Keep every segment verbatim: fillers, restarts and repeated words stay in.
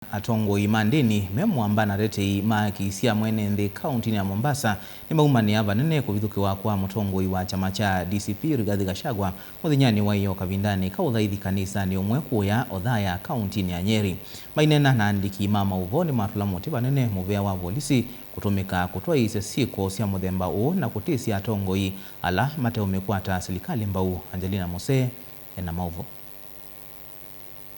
Atongoi ma ndĩni me mũamba na atetei ma haki sya mwene nthĩ kaũntinĩ ya Mombasa nĩmaumanĩa vanene kũvithũkĩwa kwa mũtongoi wa kyama kya D C P Rigathi Gachagua mũthenyanĩ wa ĩyoo kavindanĩ ka ũthaithi kanisanĩ ũmwe kũya Othaya kaũntinĩ ya Nyeri. Maineena na andĩki ma maũvoo nĩmatũla mũtĩ vanene mũvĩa wa volisi kũtũmĩka kũtwaĩĩsya syĩko sya mũthemba ũũ na kũtĩsya atongoi ala mateũmĩkwata silikalĩ mbau. Angelina Mose ena maũvoo.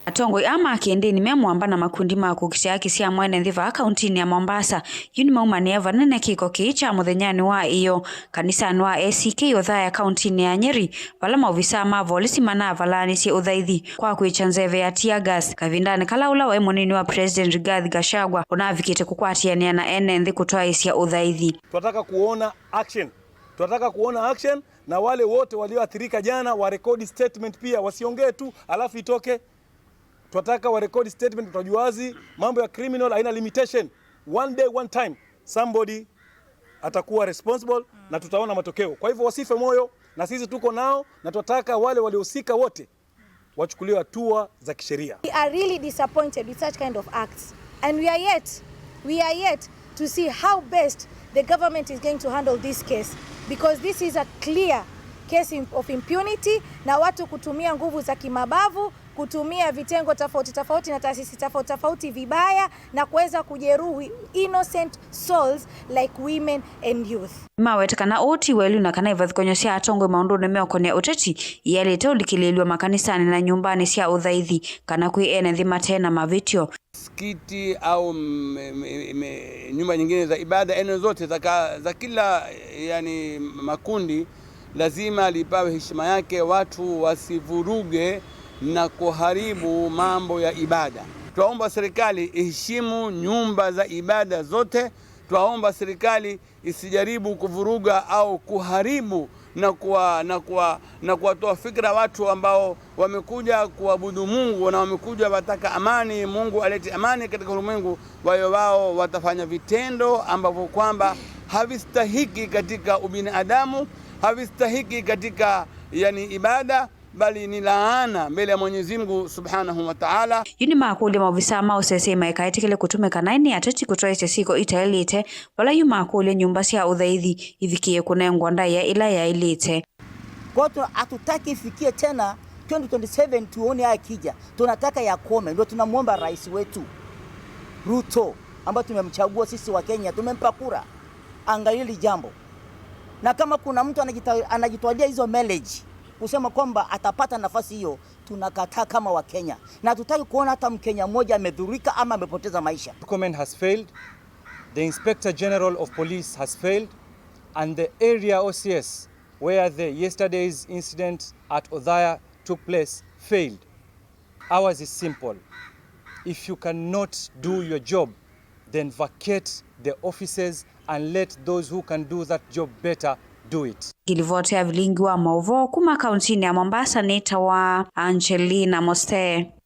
Atongoi aa ma kĩndĩni me mũamba na makundi ma kũkitĩa haki sya mwene nthĩ vaa kaũntinĩ ya Mombasa yu nĩmaumanĩe vanene kĩko kĩĩ kya mũthenyanĩ wa ĩyoo kanisanĩ wa A C K Othaya kaũntinĩ ya Nyeri, vala maovisaa ma volisi manavalaanĩsye ũthaithi kwa kwĩkya nzeve ya tear gas kavindanĩ kala ũla waĩ mũnini wa President Rigathi Gachagua ũnavikĩte kũkwatĩanĩa na ene nthĩ kũtwaĩĩsya ũthaithi. Twataka kuona action. Twataka kuona action. Na wale wote walioathirika jana warekodi statement pia, wasiongee tu alafu itoke. Twataka warekodi statement, tutajua wazi mambo ya criminal haina limitation. One day, one time, somebody atakuwa responsible na tutaona matokeo. Kwa hivyo wasife moyo, na sisi tuko nao, na twataka wale waliohusika wote wachukuliwe hatua za kisheria. We are really disappointed with such kind of acts, and we are yet, we are yet to see how best the government is going to handle this case, because this is a clear case of impunity, na watu kutumia nguvu za kimabavu, kutumia vitengo tofauti tofauti na taasisi tofauti tofauti vibaya na kuweza kujeruhi innocent souls like women and youth. Nĩmaweta kana ũũ ti welu na kana ivathũkany'o sya atongoi maũndũnĩ meũkonea ũteti iyaĩlĩte ũlikĩlĩĩlw'a makanisanĩ na nyũmbanĩ sya ũthaithi kana kwĩ ene nthĩ mate na mavĩtyo. Msikiti au me, me, me, nyumba nyingine za ibada, eneo zote za, ka, za kila, yani, makundi lazima lipawe heshima yake, watu wasivuruge na kuharibu mambo ya ibada. Twaomba serikali iheshimu nyumba za ibada zote. Twaomba serikali isijaribu kuvuruga au kuharibu na kuwa, na kuwa, na kuwatoa fikra watu ambao wamekuja kuabudu Mungu na wamekuja wataka amani, Mungu alete amani katika ulimwengu. Wayo wao watafanya vitendo ambavyo kwamba havistahiki katika ubinadamu, havistahiki katika, yani, ibada, bali ni laana mbele ya Mwenyezi Mungu Subhanahu wa Ta'ala. Yu nĩmakũlya maovisaa ma ũseseĩ maikaetĩkĩle kũtũmĩka naĩ nĩ ateti kũtwaĩsya syĩko itaĩlĩte, vala yu makũlya nyũmba sya ũthaithi ivikĩe kũnengwa ndaĩa ĩla yaĩlĩte. Kwa hiyo hatutaki ifikie tena twenty twenty-seven tuone akija. Tunataka yakome. Ndio tunamwomba rais wetu Ruto, ambaye tumemchagua sisi wa Kenya, tumempa kura. Angalia hili jambo. Na kama kuna mtu anajita-, anajitwalia hizo mileage, kusema kwamba atapata nafasi hiyo, tunakataa kama wa Kenya. Na hatutaki kuona hata Mkenya mmoja amedhurika ama amepoteza maisha. Murkomen has failed, the Inspector General of Police has failed, and the area O C S where the yesterday's incident at Othaya took place failed. Ours is simple. If you cannot do your job, then vacate the offices and let those who can do that job better do it. Ngilivoti ya vilingi wa maũvoo kuma kauntinĩ ya Mombasa nĩtawa Angelina Mose.